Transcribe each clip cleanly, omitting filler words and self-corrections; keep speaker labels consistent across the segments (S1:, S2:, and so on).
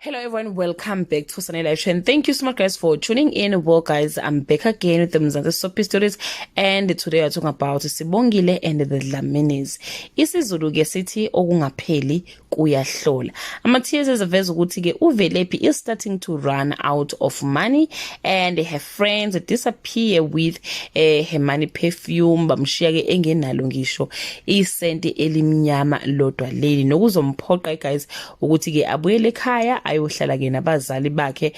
S1: Hello everyone, welcome back to Sunny Live Show and thank you so much, guys, for tuning in. Well guys, I'm back again with the Mzansi Soapy Stories and today we're talking about Sibongile and the Dlaminis. IsiZulu ke sithi okungapheli kuyahlola. Ama-teasers eziveza ukuthi ke uVelephi is starting to run out of money and her friends disappear with her money, perfume, bamshiya ke engenalo ngisho isenti elimnyama lodwa leli, nokuzomphoqa, guys, ukuthi ke abuyele ekhaya ayohlala ke nabazali bakhe.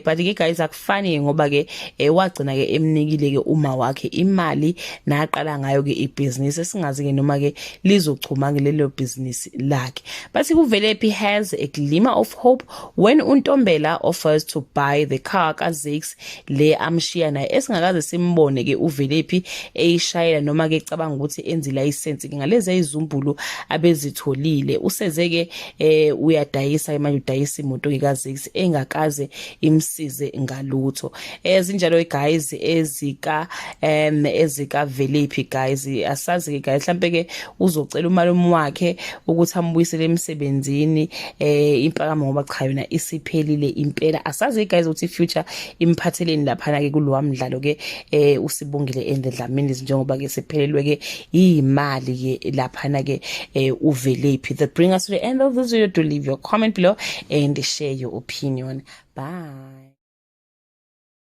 S1: But ke guys, akufani ngoba ke wagcina ke emnikile ke uma wakhe imali naqala ngayo ke ibhizinisi, esingazi ke noma ke lizochuma ke lelo business lakhe. Bathi kuVelephi has a glimmer of hope when uNtombela offers to buy the car kaZakes le amshiya naye, esingakaze simbone ke uVelephi eyishayela noma ke ecabanga ukuthi enze license ke ngalezi izumbulu abezitholile. Useze ke uyadayisa manje, udayisa imoto ke kaZakes engakaze imsize ngalutho. Ezinjalo guys, ezika Velephi, guys. Asazi ke guys, mhlambe ke uzocela umalume wakhe ukuthi ambuyisele emsebenzini impakamo, ngoba cha, yona isiphelile impela. Asazi guys ukuthi future imphatheleni laphana ke kulowa mdlalo ke uSibongile and Dlamini, njengoba ke siphelelwe ke imali ke laphana ke uVelephi. That bring us to the end of this video. Do leave your comment below and share your opinion. Bye.